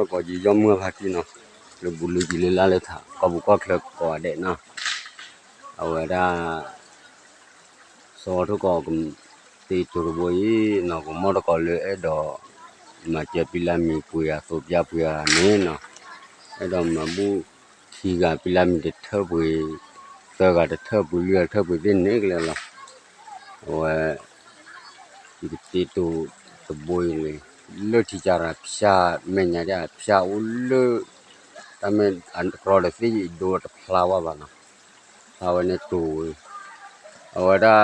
ကီၢ်ကၠံယီၢ်မုၢ်ဖါတံၢ်နီၤ, လၢဘူၣ်လူကံၤလၢလါလၢထး ကီၢ်ပူၤကီၢ်ချၢကိးဂၤဒဲးနီၤ, အဝဲဒၣ် စီၤထိၣ်ကီး ကတ့တိၤတဘိအံၤနီၤ, ကမီၣ်တကိးလၢအဲၣ်ဒိး မၤစၢၤပံလါမံၤပှ့ၤဂၤ သိးပျၢ်ပှ့ၤဂၤန့ၣ်နီၤ, အဲၣ်ဒိးမၤဘူၣ်ခံဂၤ ပံလါမံၤတထၢၣ်ပှ့ၤ သၢဂၤတထၢၣ်ပှ့ၤ လွံၢ်ဂၤတထၢၣ်ပှ့ၤသ့ၣ်န့ၣ်ကလဲာ်လီၤ. အဝဲ ယကတ့တိၤတဘိအံၤန့ၣ် လၢထံကရၤဖၠၣ် မဲာ်ညါဒၣ်ဖၠၣ်အိၣ်လၢ တၢ်မ့ၢ်အကရီဒီးသ့ၣ်ယဒိတဖျါဝဲဘၣ်နီၤ, ဖျါဝဲန့ၣ်တိၤဝဲ, အဝဲဒၣ်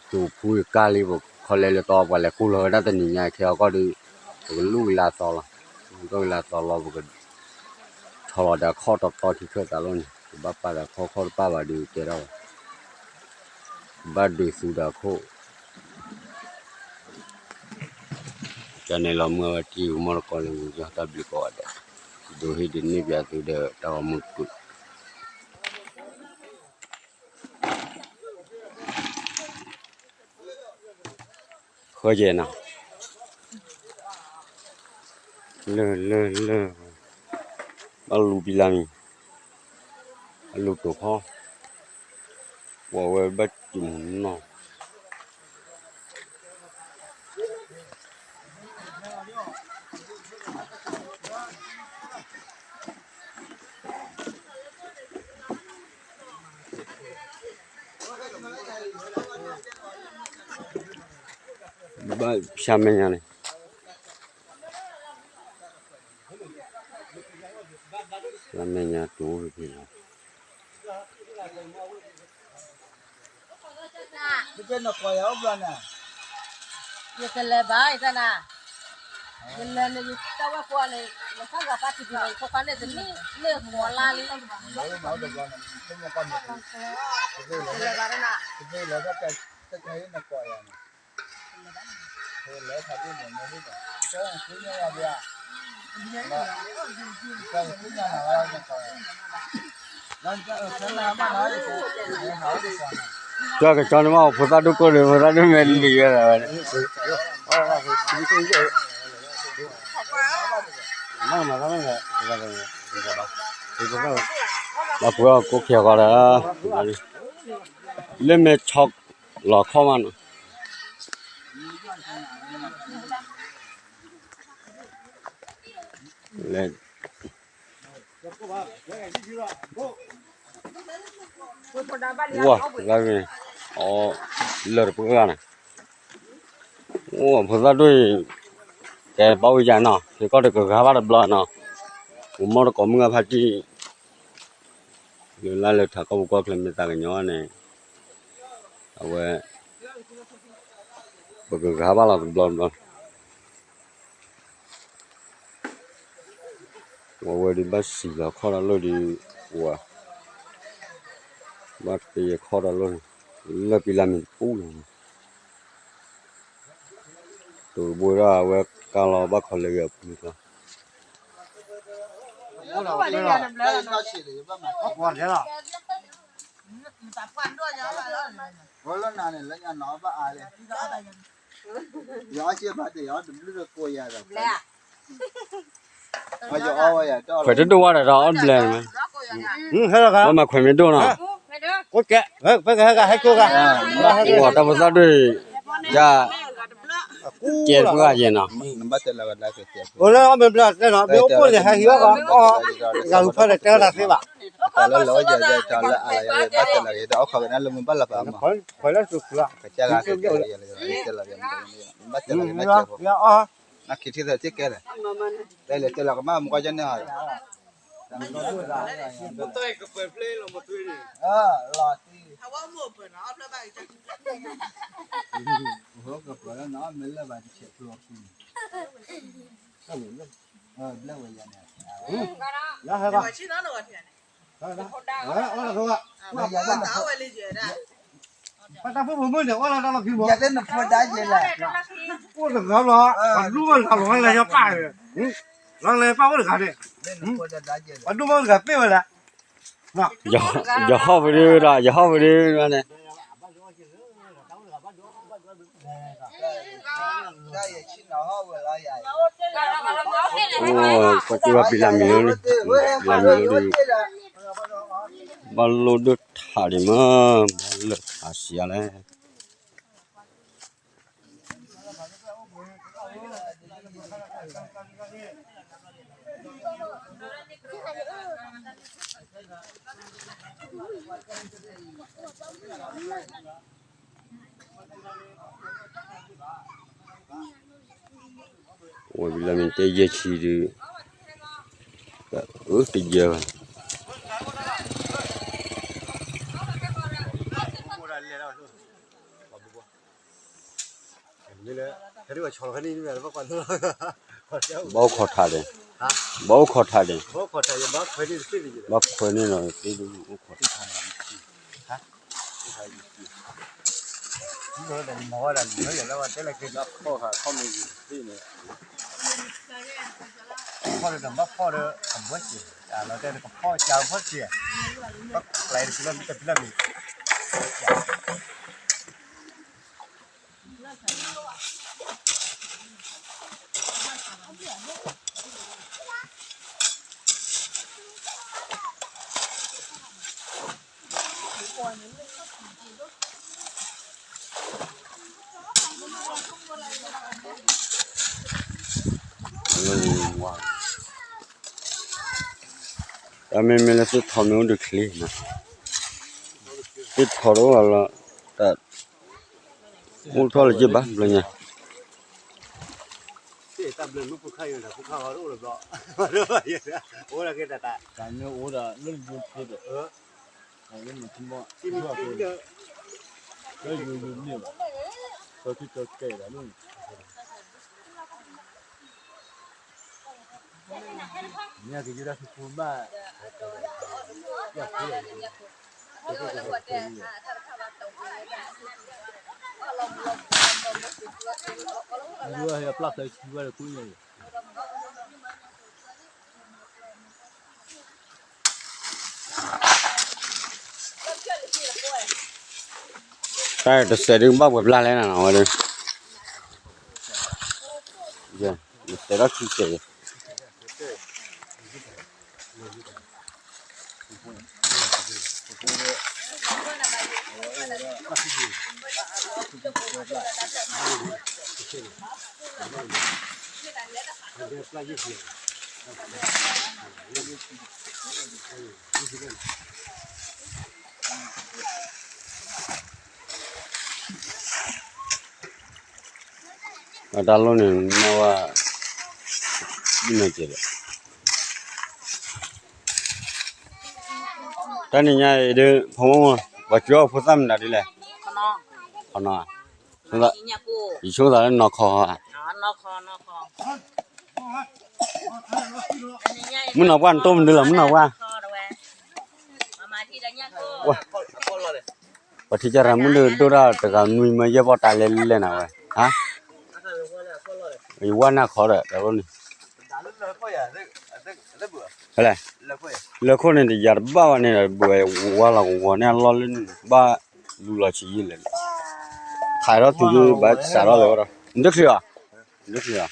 တိၤဖူကၢ်လံ ပခီလဲလၢတီ ပှၤလဲၤကူၣ်လီၤဝဲဒၣ်တနံၤညါ ခဲအံၤကီၢ်ဒီး ပကလူၢ်ကလၤသီလီၤ, ပကလူၢ်ကလၤသီလီၤ ပက ဆီလီၤဒီးခီၣ်တီတီထံခၢၣ်သးလီၤန့ၣ် ကဘၣ်ပာ်ဒီးခီၣ်ခီၣ်တပာ်ဘၣ်ဒီးတဲထီၣ်ဘၣ်, ကဘၣ်ဒုးသူဒီးခိၣ်, ကန့ၣ်လီၤမုၢ်ဝဲတံၢ်မီၢ်တကိးလၢယီၢ်တၢ်ဘျုးကိးဂၤဒဲး, ဒိးဟ့ၣ်ဒုးနဲၣ်ပၠးသုဒီးတၢ်ဂီၤမူတကုာ် ဃၢကဲနီၤ, လၢ လၢ လၢ ဘၣ်လူပံလါမံၤ, အလူတိၤဖီ, ပှၤဝဲဘၣ်စူၤမုၢ်နီၢ် ဘၣ်ဖၠၣ်မဲာ်ညါန့ၣ်, ဖၠၣ်မဲာ်ညါတိၤဖဲလီၤ. ယကလဲၤဘၣ်အံၤတၢ်နၤ, ယလဲၤန့ၣ် ယတၢ်ဝဲၢ်ကွီၢ်န့ၣ် ယသၣ်ဂၤပၢ်တံၢ်ပူၤန့ၣ် ယဖိခွါန့ၣ်တန့ၢ်လၢကွီၤလါလံ, ယလဲၤဘၣ်တနၤ, ကၠီကၠီန့ၣ်မ့ၢ်ဖိသၣ်ဒိၣ်ကိၢ်န့ၣ် ဖိသၣ်ဒိၣ်မဲာ်လံၤဝဲဒၣ်ဝဲ, မ့ၢ်မၤသးမ့ၢ်လဲၣ်, ပှၤကိးခံဂၤဃီဒီး, လၢမဲာ်ဆီလီၤခီမးနီၤ, လဲၤ ဝါ, လၢတပှဲၤဂၤန့ၣ်, အိၣ်ဖိသၣ်ဒိၣ်အံၤ, ကဲဘၣ်ဝံၤယၤနီၤ သုကီၢ်တကဂၤဘၣ်တဘျီနီၤ, ပမီၢ်တကိးမုၢ်ဂၤဖါတံၢ်, လၢလါလၢထးကီၢ်ပူၤကီၢ်ချၢမ့ၢ်သးကညီၤန့ၣ်, အဝဲ ပကဂၤဘၣ်လီၤတဘျီတဘျီ ဝဲဝဲဒုးဘၣ်စံၣ်လီၤခီၣ်တၢ်လီၢ်ဒုး, ဝၤ, ဘၣ်တ့ခီၣ်တၢ်လီၢ်န့ၣ်, လၢပံလါမ့ၢ်တပူၤလီၤ, တိၤတဘိဒၣ်အဝဲကါလီၤဘၣ်ခီလဲက့ၤအပူၤလီၤ, ပှဲၤတဒိၣ်ဝါဒီးဒီးအီၣ်တဘျဲၣ်န့ၣ်, ဘၣ်မၤခွဲးမ့ၢ်ဒိၣ်နီၤ, တၢ်ဖိသၣ်ဒိၣ်အံၤ, ယၤ, ကဲတပှဲၤဂၤယဲၢ်နီၤ, အိၣ်လၢအီၣ်မ့ၢ်ဘျါတဲနီၤ, မ့ၢ်အိၣ်ဖှိၣ်န့ၣ်ဟဲဟံးအီၣ်ကီး, ဂၤဟူးဖၢဒီးတဲဝဲဒၣ်သ့ဘၣ်, တၢ်လၢလီၤယၤယၤတၢ်လၢအလၤယၤ ဘၣ်တဲလီၤက့ၤဒီးအီၣ်ခိးကနါလၢမုၢ်ဘၣ်လီၤပာ်မး, ခွဲးလၢသူၣ်ခုလီၤ, ကစၢ်ဂၤတဲလီၤယၤ တဲလီၤယၤ, ဘၣ်တဲလီၤယၤ မ့ၢ်တဲဖိ, နခံထံသၢထံကဲလဲၣ်, တဲလီၤတဲလီၤကမၣ်မူကီၢ်ကၠီန့ၣ်ဟီ, လီၤတံၢ်, ကပၢၤလၢနီၤ မ့ၢ်လၢဘၣ်တဆဲးဖျိအီၤခံန့ၣ်, ဘျဲၣ်ဝဲယၤန့ၣ်, လၢဟဲဘၣ်, အီၣ်လီၤ, ပတၢ်ဖိမုၣ်န့ၣ် အီၣ်လီၤတၢ်လီၢ်ခံမး, အိၣ်တဂၤလီၤ, ပှၤဒူၣ်မ့ၢ်တဂၤလီၤ လၢယပၢ်, လၢပၢ်အိၣ်တဂၤန့ၣ်, ပှၤဒူၣ်မ့ၢ်တဂၤပ့ၢ်ဝဲဒၣ်, ယဟီၣ်ပဒုဒီး ယဟီၣ်ပဒုန့ၣ်, တၢ်ယဆံၣ်နီၤဟီၣ်ဝဲလီၤယၤ, တၢ်ယဆံၣ်နီၤဟီၣ်ဝဲလီၤယၤ, တၢ်ယဆံၣ်နီၤဟီၣ်ဝဲလီၤယၤ, အိၣ်ကွၢ်ကၠိဘၣ်ပံလၢမံၤလၢ, ပံလၢမံၤလၢဒုး, ဘၣ်လိၣ်ဒိၣ်ထးဒံးမး, ဘၣ်လၢထးစံးလဲၣ်. ဝဲပံလၢမံၤတဲယဲၢ်ဆံဒုး, အၢတယဲၢ်ဘၣ်. ဘၣ်အိၣ်ခိးထးဒံး, ဘၣ်အိၣ်ခိးထးဒံး, ဘၣ်ခွဲန့ၣ်လီၤသ့ၣ်ဒုးအိၣ်ခိးထးဒံး. ဖီၣ်ဒီးဘၣ်ဖီၣ်ဒီးအဘီစဲး, လီၤတဲာ်ကဖီၣ်ကၢကဖီၣ်စဲး, ဘၣ်ကျဲတဖံလၢမံၤတဖံလၢမံၤ. တၢ်မ့မ့ၢ်လၢသ့ၣ်ထီၣ်မ့ၢ်အိၣ်ဒီးချ့, သ့ၣ်ထီၣ်တအိၣ်လီၤ, အိၣ်ထီၣ်လၢက့ဘၣ်ဘျီညါ. တၢ်တစဲးဒုးဘၣ်ပှဲၤဘျါလဲၣ်နၤဝဲဒၣ်, တစဲးထီၣ်ခံစဲး, အတၢ်လီၢ်န့ၣ် နီၢ်ဝဲ ဒ်န့ၣ်ကဲးဒီး တၢ်နံၤညါအံၤဒ် ဖိမုၣ် ပှၤကွၢ်အီၣ်ဖိသၣ်မနုၤဒ်လဲၣ်, ခီနီၤ, ယဆိကမိၣ်သးလၢနီၢ်ခီဧါ, မုၢ်နီၢ်ပှၢ်နတိၢ်မနုၤလီၤ မုၢ်နီၢ်ပှၢ်, ပှၤထံၣ်ကရၤမုၣ်ဒိၣ်ဒိၣ်တၢ်တဂၤနွံမၢယဲၢ်ဘီၣ်တၢ်လဲၤလဲၤနၤဝဲ, ဟါ, ယဝါနၢ်ခီဒီးတၢ်လီၢ်န့ၣ် ဖဲလဲၣ်, လၢခိၣ်န့ၣ် တယၤတဘၣ်ဘၣ်န့ၣ် ဘုးဝဲဝါလီၤကဝီၤန့ၣ် အလီၢ်လၢန့ၣ် ဘၣ်လူလီၤဆံးယံာ်လဲၣ်, ထးထီၣ်တုၤဒုး ဘၣ်စးထီၣ်လၢၤဘၣ်ဒီး နတချုးအီၤ, နတချုးအီၤ,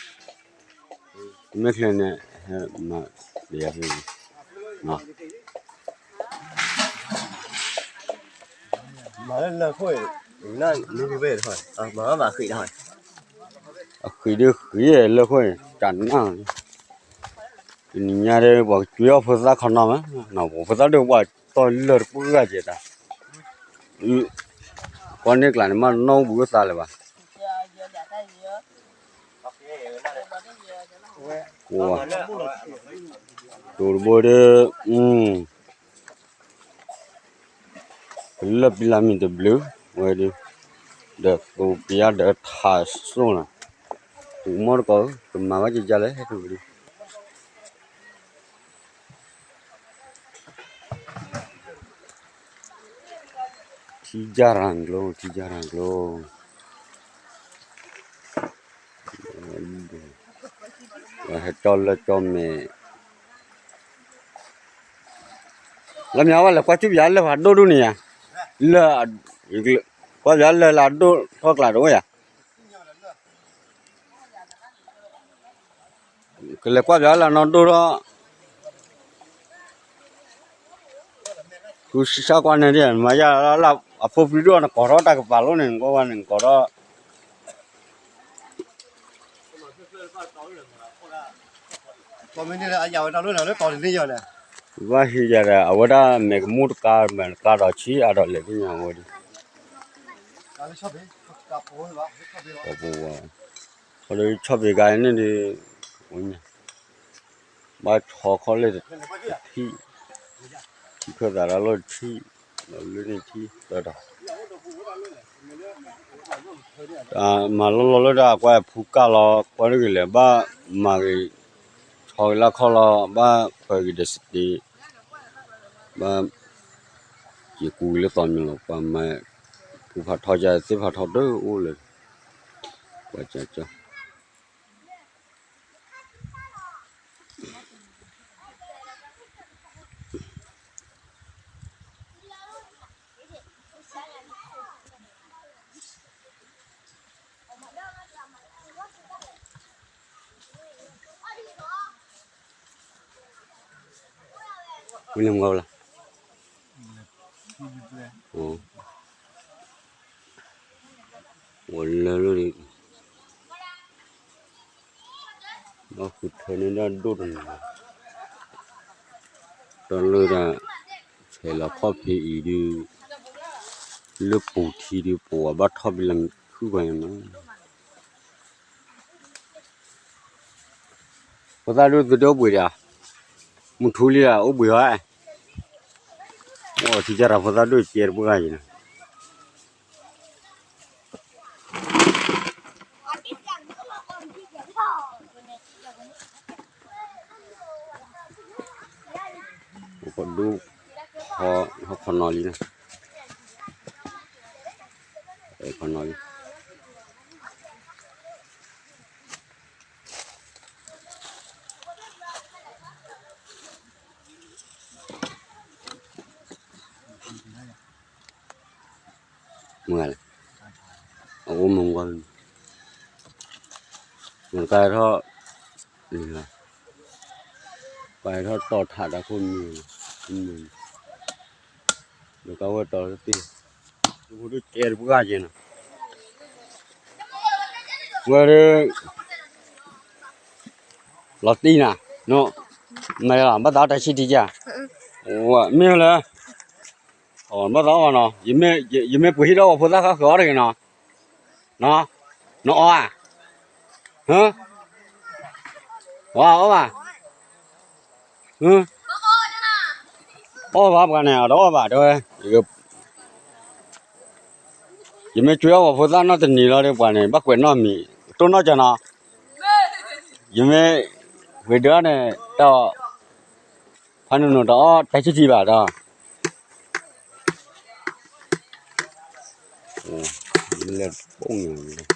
မ့ၢ်ချုးန့ၣ် မၤဒ်ယၤဖဲ မၤလၢလၢခိၣ်, မၤဘၣ်ဃံး, အဃံးဒုးဃံးလၢခိၣ်န့ၣ် တၢ်နၢ်, တနံၤညါဒီး ပှၤကကွံအီၣ်ဖိသၣ်ခီနီၤမး, ပှၤဖိသၣ်ဒုးပှၤတီၢ်လၢတပှၢ်ဂၤကဲတၢ်, ကွၢ်န့ၢ်ကျါန့ၣ် မ့ၢ်နီၢ်ဝံၤအသးလၢၤဘၣ်, ကိး, တိၤတဘိဒီး လၢပံလၢမံၤတဘျုးဝဲဒၣ်, ဒီးသိးပယါဒီးထးစိၣ်နီၤ, ပူၤမီၢ်တကိးဧၢ ကမၤဘၣ်ကကလဲၣ်ဟဲထူၣ်ဝဲဒၣ်, ထံယၢ်ရၤကျိ ထံယၢ်ရၤကျိ, ဟဲကၠီလၢကၠီမဲာ် လၢမ့ၢ်ဝဲလဲၤ ကွၢ်ကၠူၣ်ပယါလၢပှၤဒိၣ်ဒိၣ်န့ၣ်ယါ, လၢ, ကွၢ်ပယါလၢလၢဒိၣ်ထီၣ်ကျါတအိၣ်ယါ, ကလဲၤကွၢ်ပၠးလၢနီၢ်ဒိၣ်ထီၣ်, ဃုဆၢကွၢ်န့ၣ်ဒ် မၤယၤလၢအဖိပျံၤဒိၣ် နကိးထီၣ်တၢ်ကပၤလိၣ်န့ၣ် နကွၢ်ဝဲန့ၣ် နကိးထီၣ် ဘၣ်ဟံးယၤဒီး အဝဲဒၣ်မဲာ်ကမူၣ်တကါ မဲာ်တကါဒီးဆံးအါဒီးလဲၤသ့ၣ်ညါဝဲဒၣ်, ခီဒီးဆီၣ်ဘ့ၣ်ကါန့ၣ်ဒ်, ဘၣ်ဆီခီၣ်လဲၣ်တထံၣ်, ထံၣ်ခၢၣ်သးတၢ်လီၢ်တထံၣ်, ဒီးလၢန့ၣ်ထံၣ်သၢတီၤ မၤလီၢ်လီၢ်လၢတၢ်ကွၢ်ဖူကၢ်လီၤ ကွၢ်တဂ့ၤလဲၣ် ဘၣ်မၤဂ့ၤ, ဆီဂ့ၤလၢခီၣ်လီၤ ဘၣ်ခွဲးဂ့ၤဒီးစတ့, ဘၣ်ယကူးဂ့ၤလၢသီမံၤလီၤ ပှၤမၤ, ပူၤဖးထီကသ့ၣ်ဖးထီတအိၣ်လၢၤ, ပှၤကၢကၢ ဝံၤလၢမုၢ်ဂီၤလၢ, အိၣ်လၢလၢ, ဘၣ်ဃုထၢန့ၢ်ဒၣ်ဒိၣ်တနီၤ, တၢ်လၢဒၣ်, ဆဲးလီၤခီၣ်ဖံးအံၤဒုး, လၢပူၤထံဒုးပဝဲဘၣ်ထီၣ်ဘံလၢခုၣ်ပှၤန့ၣ်မး ဖိသၣ်ဒိၣ်သုတအိၣ်ဘှံးဒံးဧါ, မုၢ်ထူလံဧါ အိၣ်ဘှံးဟီ, အိၣ်ထံကတၢ်ဖိသၣ်ဒိၣ်ကဲတပှၢ်ဂၤယံၤနီၤ, ဒူ, ဟီခီနီၤလံနီၤ, ခီနီၤလံ မ့ၢ်လဲၣ်, အအိၣ်မုၢ်ဝါ, မ့ၢ်ကါထီၣ်, ကါထီၣ်တီၤထးတၢ်ခိၣ်မုၢ်, မုၢ်, ဒီးကါဝဲတီၤတသ့, ဒိၣ်ကဲတပှၢ်ကဲနီၤ, ဝဲဒၣ် လီၤတံၢ်နၤ, မ့ၢ်လီၤ ဘၣ်သးတၢ်ဆံၣ်ထံက, မ့ၢ်လၢ, ဘၣ်သးအီၣ်နီၤ, ယမ့ၢ်ပှ့ၤဟံၣ်ဒီးအီၣ်ဖိသၣ်ဃါဃၢၤအီၣ်တဂ့ၤနီၤ, နအီၣ်ဧါ, အီၣ်ဘၣ်, အီၣ်ဘၣ်ပှၤန့ၣ် အတအီၣ်ဘၣ်တဲဝဲ ယမ့ၢ်ကွံအီၣ်ပှၤဖိသၣ်နီတနံၤလီၤဒီးပှၤန့ၣ် ဘၣ်ကွဲးနီၣ်မံၤ တိၢ်နီၣ်ကၢၤနီၤ, ယမ့ၢ်ဝ့ၤဒၢန့ၣ် တၢ်, ဖးနုာ်နုာ်တအီၣ်တၢ်ဆံၣ်ထံဘၣ်ဒီး, လဲၤပိၢ်န့ၣ် ကၠီနီၤ, လီၤ,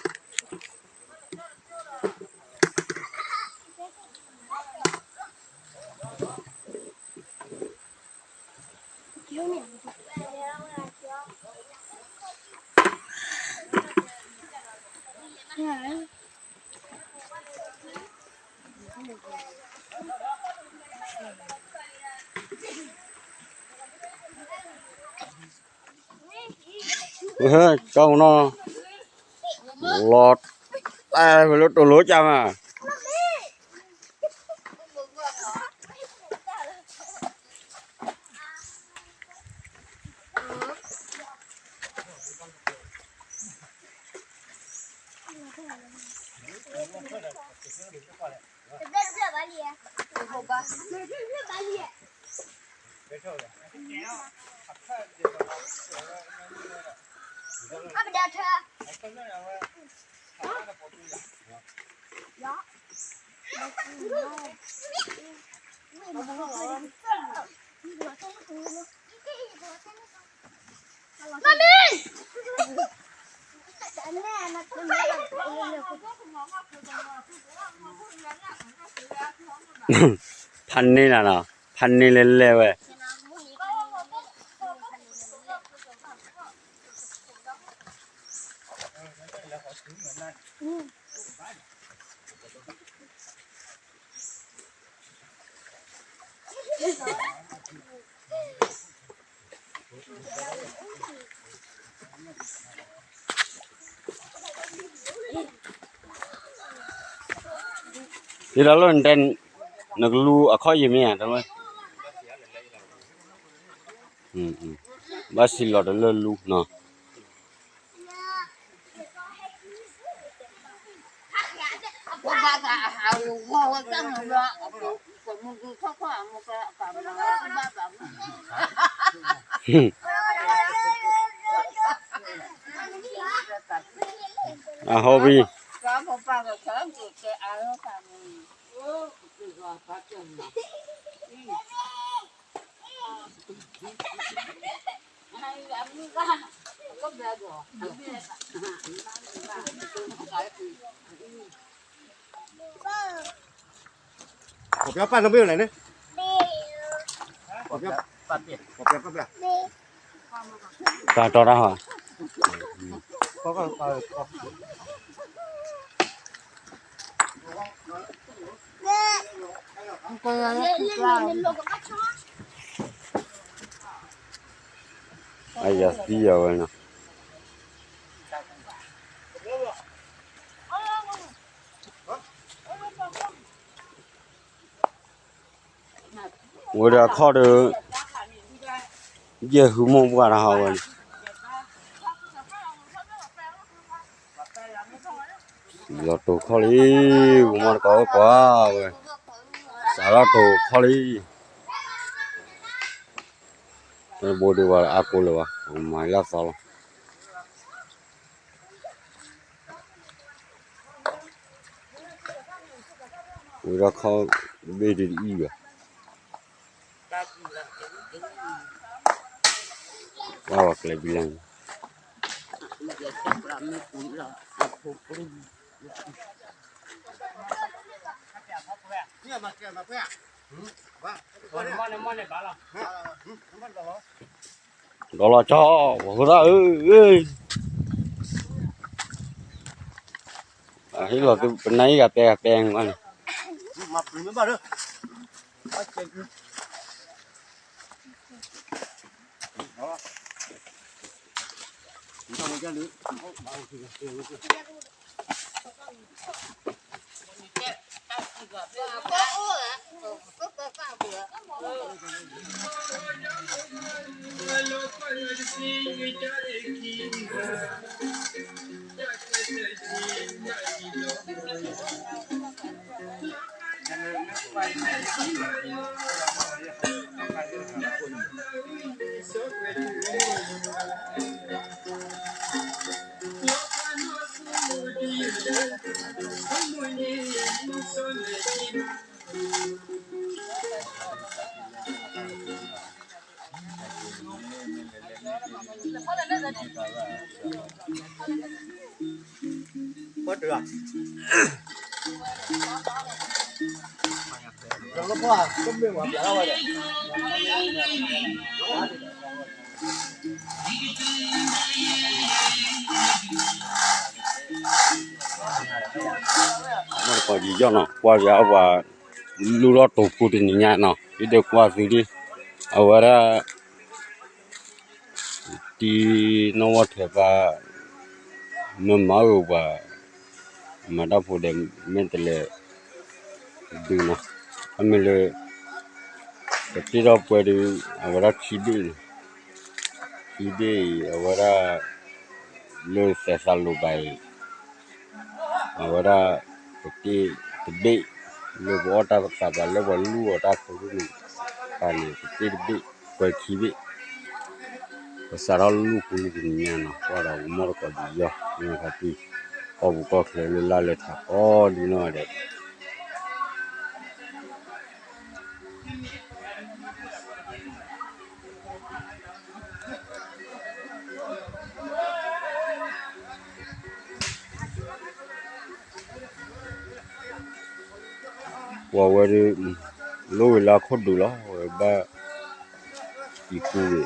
တၢ်ဝဲလၢတိၢ်လိကၢ်မး ဖးန့ၢ်နၤနီၤ, ဖးန့ၢ်လဲၣ်လဲၣ်ဝဲ. ဒ်တၢ်လၢနတဲ နကလူအခီၣ်ယံာ်မ့ၢ်ဧါ, တၢ်လၢ ဘၣ်စံးလီၤတလၢလူနီၤ. အဟီၣ်ဘံၣ် ပှၤပျီပၢ်နမ့ၢ်လဲၣ်န့ၣ်, ပှၤပျီပၢ်ပျီ, တၢ်တီတၢ်ဟီ, အယၤသံယၤဝဲနီၤ. ဝဲဒၣ်ခီၣ်ဒီး ယဲၢ်ဟုမိၢ်ပှၢ်တၢ်ဟးဝဲန့ၣ်, လီၤတိာ်ခီၣ်လံ, ဝံၤမီၢ်တကိးအိၣ်ကွၢ်ဝဲ, စးထီၣ်တိာ်ခီၣ်လံ, တဘိဒံးဝဲအါကိးလၢၤဘၣ်, မၤလၢသီလီၤ. ဝဲဒၣ်ခီၣ်ဘ့ၣ်ဒ်အံၤဘၣ်, ပှၤဝဲကျဲဘံလၢ်န့ၣ်, ဒီးလီၤကၠီ ပှၤဃိသၣ်ဧၢ, ဟ့ၣ်လီၤသုပနၢ်အံၤဂၤပဲဂၤပဲန့ၣ်, မ့ၢ်တကိးယံာ်ယီၢ်နီၤ, ကွၢ်ယၤအပှၤ လူလီၤတိာ်ပူၤတနံၤညါနီၤ, ယဒုးကွၢ်သုဒ် အဝဲဒၣ် တံၤနီၣ်ဝီၢ်ထဲးပၢ် မ့ၢ်မၤအၢပှၤ မၤတၢ်ဖိဒီး မ့ၢ်တလဲၤဒုးနီၤ, အမ့ၢ်လၢ ပတ့ထီၣ်ပှဲၤဒုး အဝဲဒၣ်ခံဘ့ၣ်န့ၣ်, ခံဘ့ၣ်အံၤ အဝဲဒၣ် လၢသဲးသးလိၤဘၣ်အံၤ အဝဲဒၣ် ပတ့တဘ့ၣ် လၢပအီၣ်တၢ်ပသးပှၤလၢပှၤလူၢ်အီၣ်တၢ်ဖိတန့ၣ် ပာ်န့ၣ် ပတ့တဘ့ၣ် ပှဲၤခံဘ့ၣ်, ပစးထီၣ်လူၢ်ပူၤလံတနံၤညါနီၤ, ကွၢ်ဒီးဝံၤမီၢ်တကိးဒံးယီၢ် မ့ၢ်ခါတံၢ် ကီၢ်ပူၤကီၢ်ချၢလၢလါလဲၤထးကိးဒ်နီၢ်ဂၤဒဲး ပှၤဝဲဒၣ် လိၣ်ဝဲလၢအခိၣ်ဒူးလီၤ, ဝဲဘၣ် အံၤကူဝဲ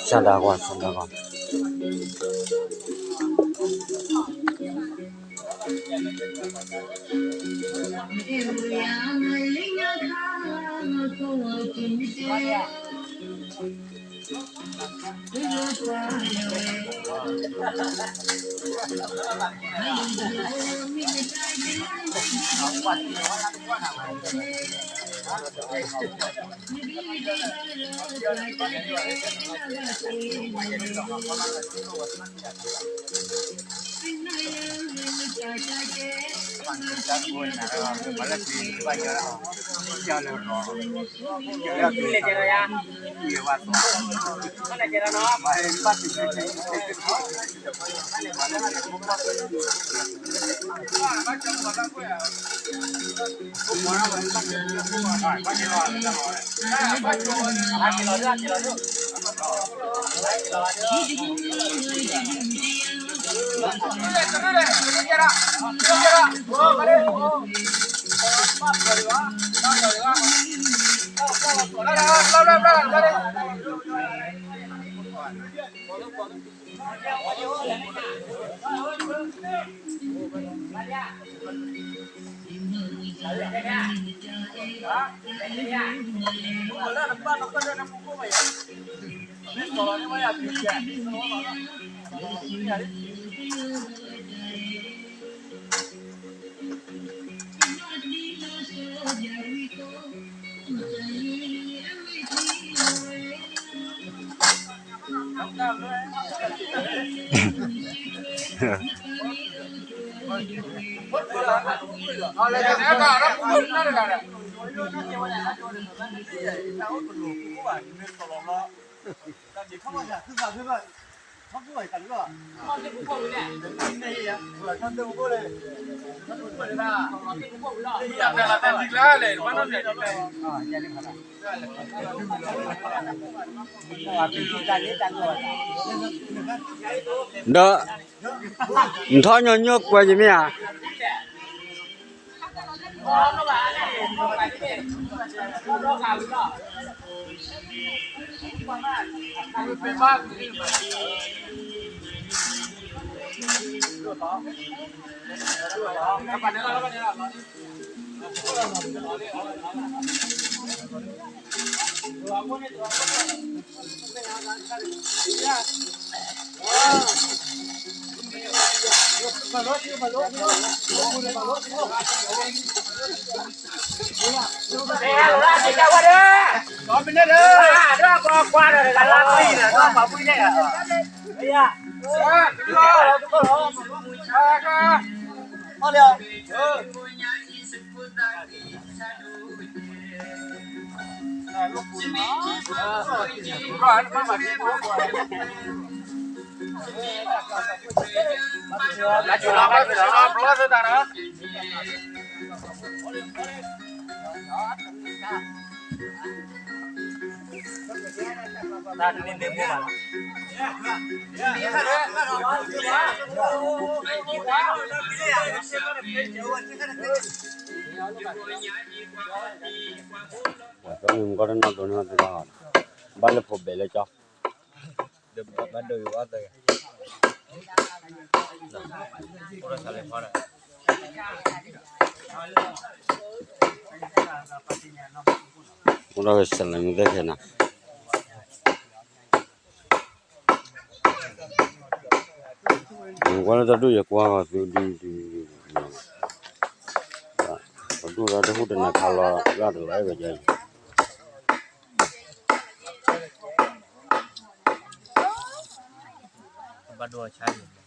စၢ်ဒၣ်ကွၢ် စၢ်ဒၣ်ကွၢ် ဒီး နထီၣ်ညီညီကွဲးယမ့ၢ်ဧါ. ပှၤကီၢ်န့ၣ်မ့ၢ်ကီၢ်တနီၤဒိးန့ၢ်သီ, ဘၣ်လၢဖိးဘဲးလၢကၠီ, ဘၣ်ဒိးယဝဲသၢ, အိၣ်ဒီးဆၣ်လဲၤဖီဒီး, အိၣ်ဒီးဆၣ်လဲၤမုၢ်သၢခဲနၤ ကွၢ်လၢတၢ်ဒိၣ်ယကွၢ်ဂီၤသုဒ်, ပဒိၣ်ဒီးတဟူၣ်တနၤခါလီၤ လၢတလီၤအဲၣ်ကယီအံၤ, ဘၣ်ဒိၣ်အဆါအံၤ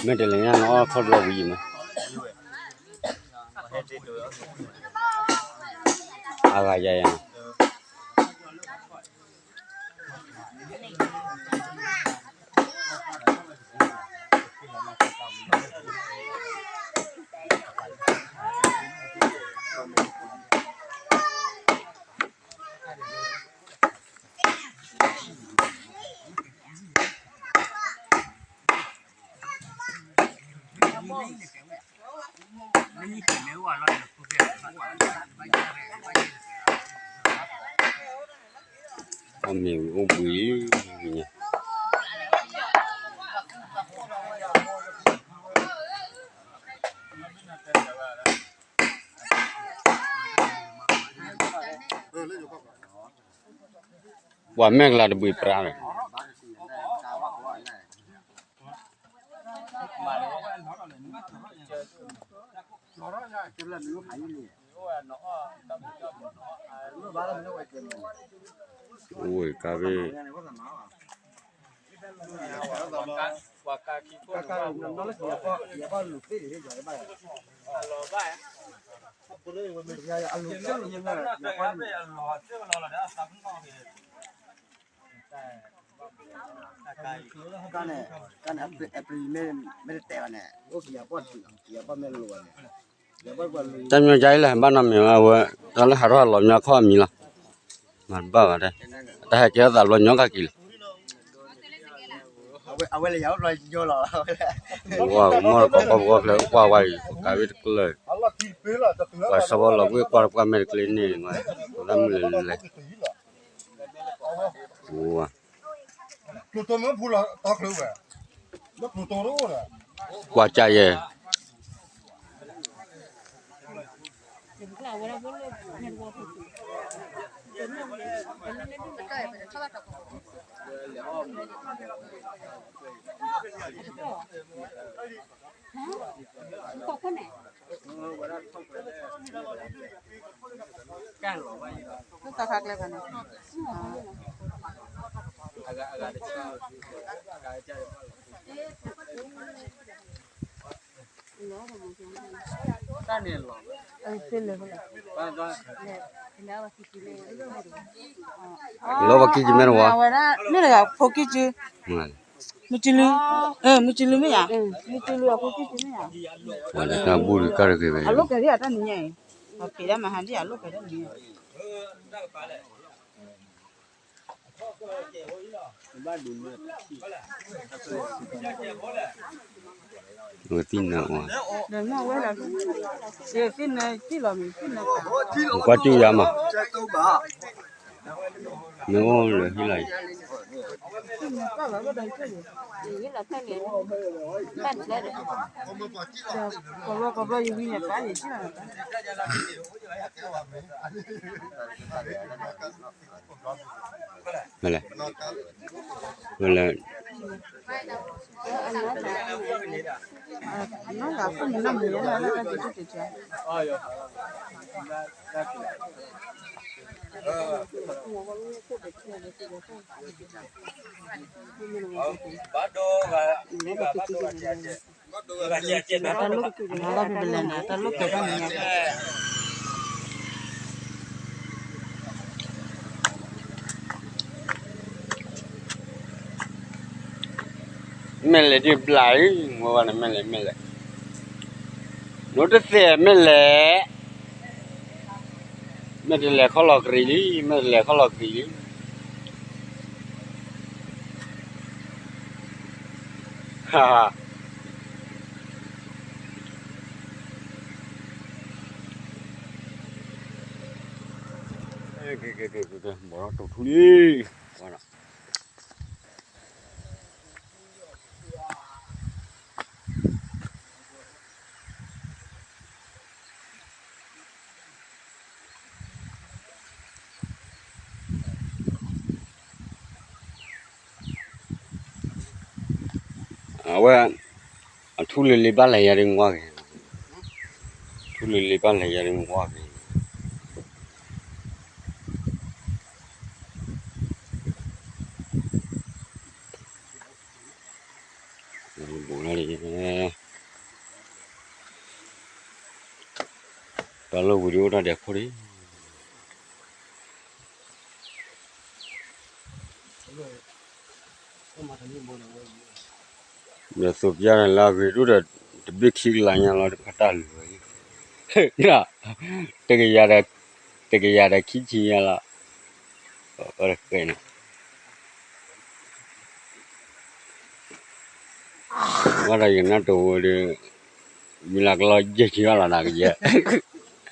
မ့ၢ်တလဲၤညါနအီၣ်ခီၣ်ဘျီဝံၤမး, အဂၤယၤယၤ, အမ့ၢ်အိၣ်ဘှံး, ပှၤမဲာ်ကလၤတဘှံးပြါန့ၣ် ဝ့ၢ်ကါဘ့ၣ်, တၢ်မ့ၢ်ကါအံၤလၢဘၣ်နီတမံၤဘၣ်ဝဲ, တၢ်လၢဟးထီၣ်ဟးလီၤညီခီၣ်အမံၤလီၤ, မၤတဘၣ်ဘၣ်တဲ, တၢ်ဟဲကဲထီၣ်သးဘျီညီခီၣ်က့ၤလီၤ, အဝဲလၢယၤအိၣ်ဘျီညီလီၤ, ဝဲမီၢ်တကိးကီၢ်ပူၤကီၢ်ချၢကွၢ်ဝဲအံၤ ကါဘ့ၣ်တကျၢၢ်, ပှၤဆီဖီလီၤကွံာ်ကွၢ်တပှၢ်မဲာ်တကျ့န့ၣ်, တၢ်မုၢ်လၢ်လဲၣ် ပှၤကၢ်ယဲၢ် လီၤပှၤကံၢ်ကမဲတဝီ, မ့ၢ်တဂၤဖိကံၢ်ကၠု, မုၢ်ကၠုလု, မုၢ်ကၠုလုမ့ၢ်ယၤ, မုၢ်ကၠုလုအဖိကံၢ်ကၠုမ့ၢ်ယၤ, ပှၤတၢ်ဘူၣ်တၢ်ကရၢၢ်ဂ့ၤဝဲ, အလိၣ်ကဲၤဒ်အတၢ်နံၤညါအံၤ, ပှၤက့ၤဒၣ်မဟါဒ်အလိၣ်ကဲၤဒၣ်နံၤညါအံၤ သံနၢအီၤ, သံနၢသံလီၤမ့ၢ်သံနၢ, ကွၢ်တူၢ်ယၤမး, မ့ၢ်အိၣ်လၢဟံၣ်လီၤအံၤ, ကဘျီကဘျီယဝံန့ၣ်ပၢ်န့ၣ်, မ့ၢ်လဲၣ်, မ့ၢ်လဲၣ်, တၢ်လိၣ်ကဲၤဒၣ်နၤ, တၢ်လိၣ်ကဲၤဒၣ်နၤ မ့ၢ်လဲၣ်ဒ်ဘျးအံၤ မ့ၢ်ဝဲန့ၣ် မ့ၢ်လဲၣ် မ့ၢ်လဲၣ်, နိတသ့ၣ်မ့ၢ်လဲၣ်, မ့ၢ်တလဲၤခီလီၤကရံၣ်လံ မ့ၢ်တလဲၤခီလီၤကရံၣ်လံ, ဘီထူလံ အဝဲ အထူလံၤလံၤဘၣ်လဲၤယၤဒ်မ့ၢ်ဝါဂ့ၤ, ထူလံၤလံၤဘၣ်လဲၤယၤဒ်မ့ၢ်ဝါဂ့ၤ, ဘူးလီၤ, တၢ်လီၢ်ဝံၤဒ်အိၣ်တၢ်ဒဲးခိၣ်ဒံး ဒီးသိးပျၢ်န့ၣ်လၢအဂ့ၤဒိၣ်ဒီး တဘ့ၣ်ခံကလးညါလီၤ တဖၣ်တၢ်လၢာ်, တကယၤဒီး တကယၤဒီးခံဆံညါလီၤ, အဝဲတဃဲန့ၣ် ဝဲဒီးယနၢ်တဝဲဒီး မ့ၢ်လၢကလီယဲၢ်ဆံအီၤလီၤနၤကယဲၢ်, က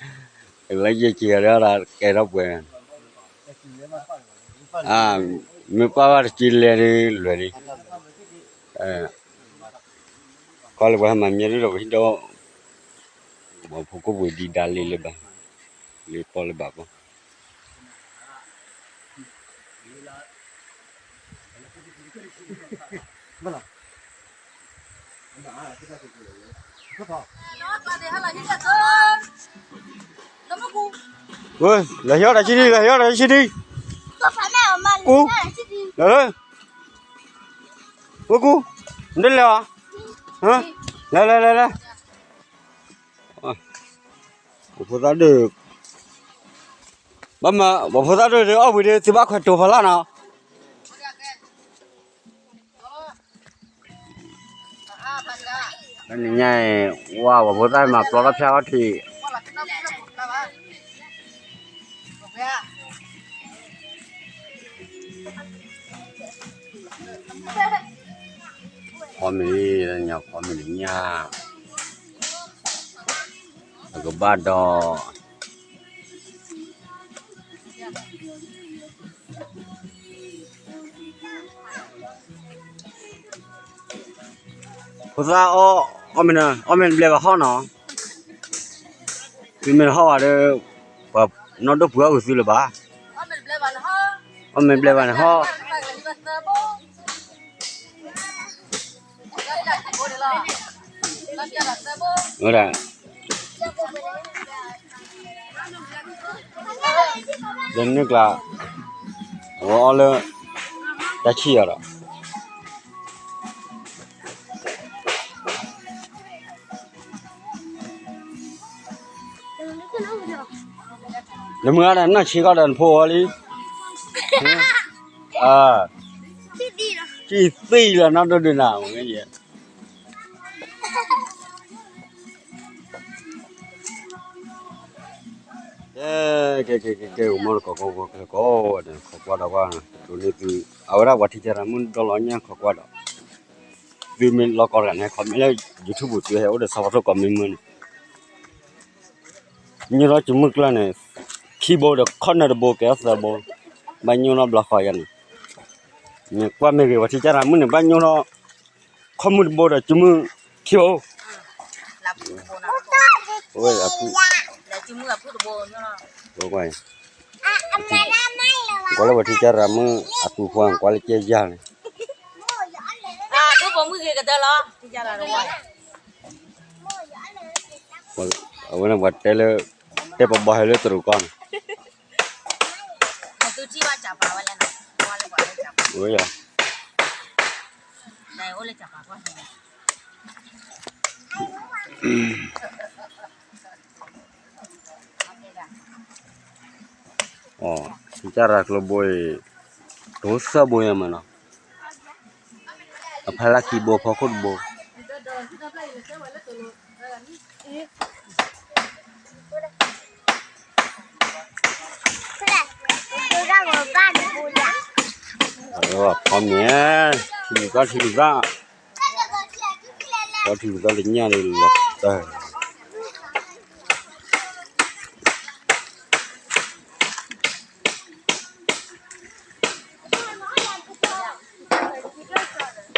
လီယဲၢ်ဆံအီၤဒီးကဲထီၣ်ပှဲၤ, မ့ၢ်ပၢ်ဘၣ်တစုလဲၤဒ်လဲၤဒ်, ကီၢ်လၢပှၤဟဲမၤမ့ၢ်ဒ်ဒီးပဟံၣ်ဒီး, ပှၤဖိကိၣ်ပှ့ၤဒံးဒါလ့လၢဘၣ်, လ့ပီလၢဘၣ်ပီ ဝဲ, လဲၤဟံးအီၣ်တၢ်ဆံဒံး, လဲၤဟံးအီၣ်တၢ်ဆံဒံး, ကူ, လဲၤလၢ, ဝဲကူ, နတလဲၤအီၤ, လဲၤလဲၤလဲၤလဲၤ, ပှၤဖိသၣ်ဒၢၣ်, ဘၣ်မၤ ပှၤဖိသၣ်ဒၢၣ်ဒုးအီၣ်ဝံၤဒီး သုဘၣ်ခွဲးတိၤဖီလာ်နီၤ. နညါအံၤ ဝါ ပှၤဖိသၣ်မၤပျီထီၣ်ဖၠါအီၣ်ထံး, ဖီမ့ၤလံ, ညါဖီမ့ၤလံညါ, ပကဘၣ်ဒီး ဖိသၣ်အီၣ်, အီၣ်မ့ၤ, အီၣ်မ့ၤတဘျဲးဘၣ်ဟီၣ်နီၤ, သုမ့ၢ်တဟီၣ်ဘၣ်ဒီး, ပှၤနီၢ်ဒိၣ်ပှ့ၤအီၣ်ဂ့ၤသုလၢၤဘၣ်, အီၣ်မ့ၤတဘျဲးဘၣ်န့ၣ်ဟီၣ် ဝဲဒၣ်, လၢန့ၣ်ကျါ, အဝဲအီၣ်လၢ, တၢ်ဆံၣ်အီၤဒီး နမုၢ်ဂၤဒီးနီၢ်ဆံးကီၢ်ဒီးနဖိအီၤလံ, ဆံၣ်သံလီၤနီၢ်ဒိၣ်ဒုးနၤ, ကဲ, ကဲ, ကဲ, ကဲ, ကဲ, ကမီၢ်တကိးကိးကိးကိးဝဲန့ၣ် ခိးကွၢ်ဒီးကွၢ်, ဒိးန့ၢ်သု, အဝဲဒၣ်ပှၤထံၣ်ကရၤမုၣ်ဒီလီၤညါခိးကွၢ်ဒီး, သုမ့ၢ်လီၤကီတဂၤန့ၣ် comment လၢ YouTube ပူၤ သုဟဲအိၣ်ဒီး support ကိးမံၤမုၢ်န့ၣ်, ညိထီၣ်စုမုၢ်ကျၢၢ်န့ၣ်, ခံဘိဒီး corner တဘိ ကဲထီၣ်သၢဘိ, ဘၣ်ညိထီၣ်ဘျီဃီယၤန့ၣ်, မ့ၢ်ကွၢ်မ့ၢ်ဂ့ၤ ပှၤထံၣ်ကရၤမုၣ်န့ၣ် ဘၣ်ညိထီၣ် ခီၣ်မုၢ်တဘိဒီး စုမုၢ်ခံဘိ, ဝဲ, ကွၢ်လၢပှၤထံၣ်ကရၤမုၣ်အပူၤဃီ ကွၢ်လၢကဲယၤန့ၣ်, အဝဲန့ၣ်ပှၤတဲလၢ, တဲပဘီဟဲလၢတရူးကီၢ်န့ၣ်, ဝဲယၤ, အိ, ထံၣ်ကရၤကျိဘိအံၤ, တိၤသၢဘိယၤမးနီၤ, အဖီလာ်ခံဘိ ဖီခိၣ်တဘိ ဖီမ့ၤ, ထံလူၤသၣ် ထံလူၤသၣ်,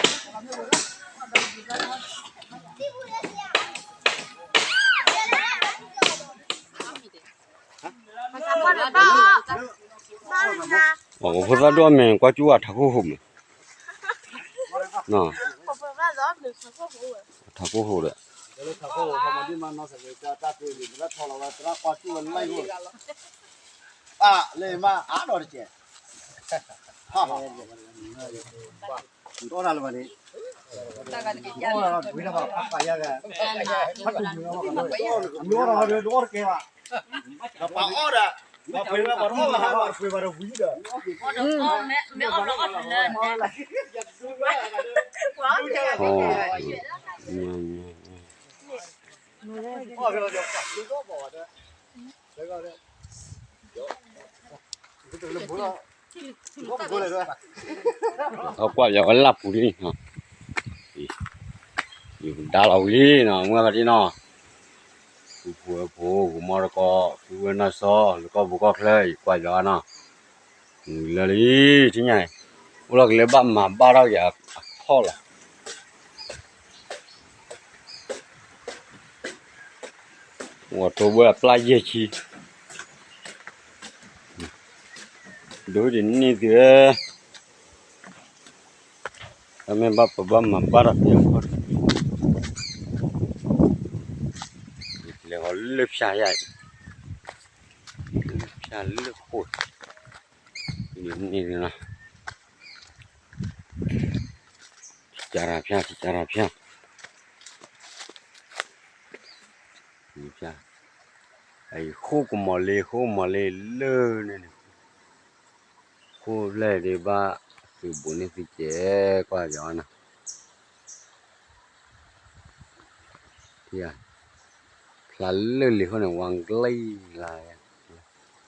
ပှၤထံလူၤသၣ်လၢညၣ်လၢလီၤတၢ် ပှၤဖိသၣ်ဒိၣ်အမဲာ် ကွၢ်ကၠူၣ်အထးခိၣ်ဟူးမး, အထးခိၣ်ဟူးဒီး အကွၢ်ယၤဝဲလၢပူၤလံ, ယကဒါလီၤဝံၤလံနီၤ မုၢ်ဘၣ်ဒ်နီၤ ပုၢ်ဖိဝဲၢ်ဖိ ဂီၤမီတကိး ပုၢ်ဝဲၢ်နီၢ်စီၤ လၢကီၢ်ပူၤကီၢ်ချၢ ယကွၢ်ယွၤနီၤ, လၢလံ ထံၣ်ညါအံၤ အိၣ်လီၤကလဲၤဘၣ်မၤဘၣ်ထီၣ်က့ၤအခီၣ်လီၤ, ဝဲထိဘၣ်အပျၢ်ယဲၢ်ဆံ, ဒိၣ်ဒ်န့ၣ်သုဧၢ, တၢ်မ့ၢ်ဘၣ်ပဘၣ်မၤဘၣ်ထီၣ်က့ၤအခီၣ်, လဲၤဃီၤလၢဖၠၣ်ယါအံၤ, ဖၠၣ်လၢဃိၣ်, န့ၣ်လီၤ, ကၢ်တၢ်ဖၠၣ် ကၢ်တၢ်ဖၠၣ်, ဃိၣ်ကမီၤလ့ ဃိၣ်ကမီၤလ့လၢန့ၣ်န့ၣ်, ဃိၣ်ဖျဲၣ်ဒံးဘၣ်, သုးဘူးန့ၢ်သုကဲ, ကွၢ်ယီၤနီၤ, ဖျါလၢလံၤဃိၣ်န့ၣ် ဝါကျံလၢ လၢ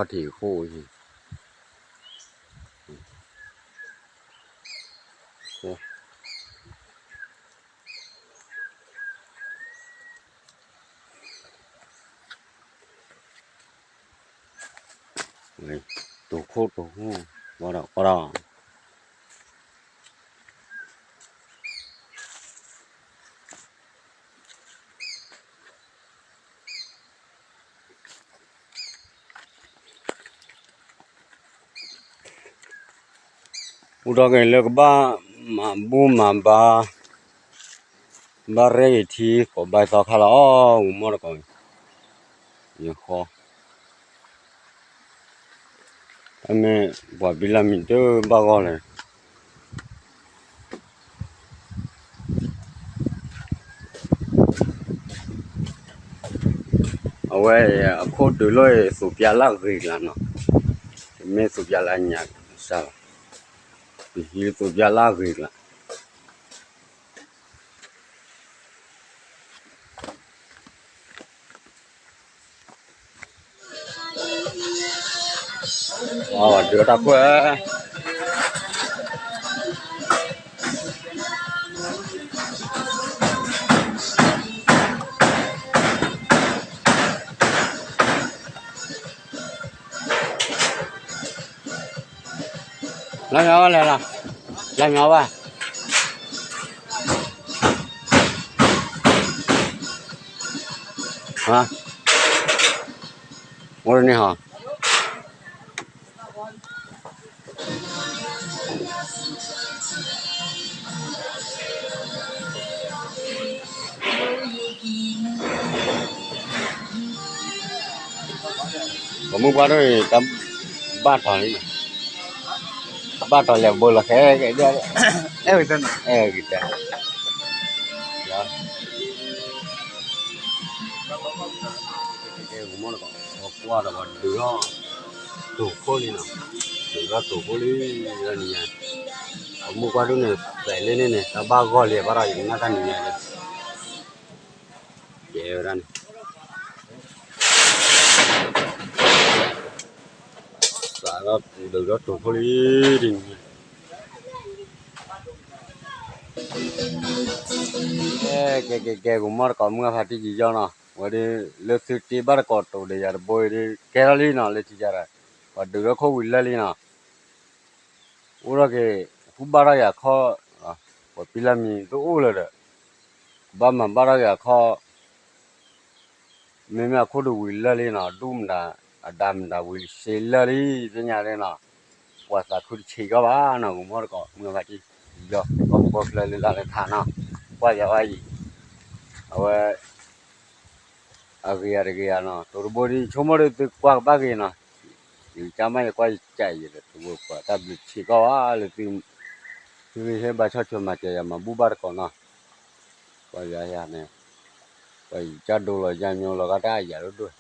ခီၣ်ထံးဃိၣ်, တိၤခိၣ်တိၤခိၣ်, ဝီဒီးကီဒီး အိၣ်ဒီးက့ၤလၢကဘၣ်မၤဘူၣ်မၤဘါ, ဘၣ်ရဲၣ်ဂ့ၤထံ ကိးဘၣ်သီခါလီၤ, ဂီၤမီတကိး, ယဃီ, တၢ်မ့ၢ်ပှၤဘံလၢမံၤတဘၣ်ဂီၢ်လဲၣ် အဝဲအခိၣ်ဒုးလီၤအံၤ သူးပျါလၢဂ့ၤကျါနီၤ, တမ့ၢ်သူးပျါလၢညါစၢ်ဘၣ်, ပဟံးသူးပျါလၢဂ့ၤကျါ အဒုးတၢ်ခိၣ်ဧၢ, လၢမ့ၢ်ဝဲလဲၣ်လီၤ, လၢမ့ၢ်ဝဲ, အိၣ်န့ၣ်ဟီ ပမုၢ်ပှၢ်ဒိၣ်အံၤ တၢ်ဘၣ်ထီၣ်လံ, ဘၣ်ထီၣ်လဲၤဘိလီၤခဲကဲဒၣ်, အဲၣ်ဂ့ၤတၢ်, အဲၣ်ဂ့ၤတၢ်, ကွၢ်ဒီးပှၤဒုးထီၣ်တိၤခိၣ်လံနီၤ, ဒုးထီၣ်တိၤခိၣ်လံ, လၢနံၤညါ, ပမုၢ်ပှၢ်ဒိၣ်န့ၣ် သဲးလၢန့ၣ်န့ၣ် တၢ်ဘၣ်ဂီၢ်လံ ဘၣ်ထီၣ်ယကနၣ်တၢ်နံၤညါ, ကဲဝဲဒၣ်န့ၣ် စးထီၣ်ဒုးထီၣ်တိၤခိၣ်လံ, ကဲကဲကဲ ဂီၤမီတကိးမုၢ်ဖးတံၢ်ယံာ်ယီၢ်နီၤ, ဝဲဒၣ် လၢသုတ့ဘၣ်တကိးတိၤဒီးယၤတဘိအံၤဒ် ကဲထီၣ်လံနီၤ လၢထံယၤဒီး, ပှၤဒုးထီၣ်ခိၣ်ဝံၤလၢာ်လံနီၤ, အိၣ်ထီၣ်က့ၤ ဃုဘၣ်ထီၣ်ယၤခီၣ်, ပှၤပံလၢမံၤတအိၣ်လၢၤဒီး, ကဘၣ်မၤဘၣ်ထီၣ်က့ၤအခီၣ် မ့မ့ၢ်အခိၣ်ဒုးဝံၤလၢာ်လံနီၤ, ဒူၣ်မတၤ အဒါမတၤဝံၤစ့လၢာ်လံ သ့ၣ်ညါလံနီၤ, ပှၤသးခုတဆံးကီၢ်ဘၣ်နီၤ, ဂီၤမီတကိးမုၢ်ဖးတံၢ်ယံာ်ယီၢ် ကီၢ်ပူၤကီၢ်ချၢလၢလၢ်လၢခါနီၤ, ကွၢ်ယၤဝဲအံၤ, အဝဲ အဂ့ၤယၤတဂ့ၤယၤနီၤ, တိၤတဘိဒ်ဆိကမိၣ်ဒီးသုကွၢ်ကဘၣ်ဂ့ၤနီၤ, ယကမၣ်ယကွၢ်ယကးယဲဒီး တဝဲပှၤတၢ်ဘျုးဆံးကီၢ်ဘၣ်လၢသု သုဟဲဘါဆီၣ်ထွဲမၤစၢၤယၤမၤဘူၣ်ဘၣ်တကိးနီၤ, ပှၤယၤယၤန့ၣ်, ပှၤယကၢ်ဒိလီၤယၤညိလီၤဂၤတၢ်ယၤဒိၣ်ဒိၣ်,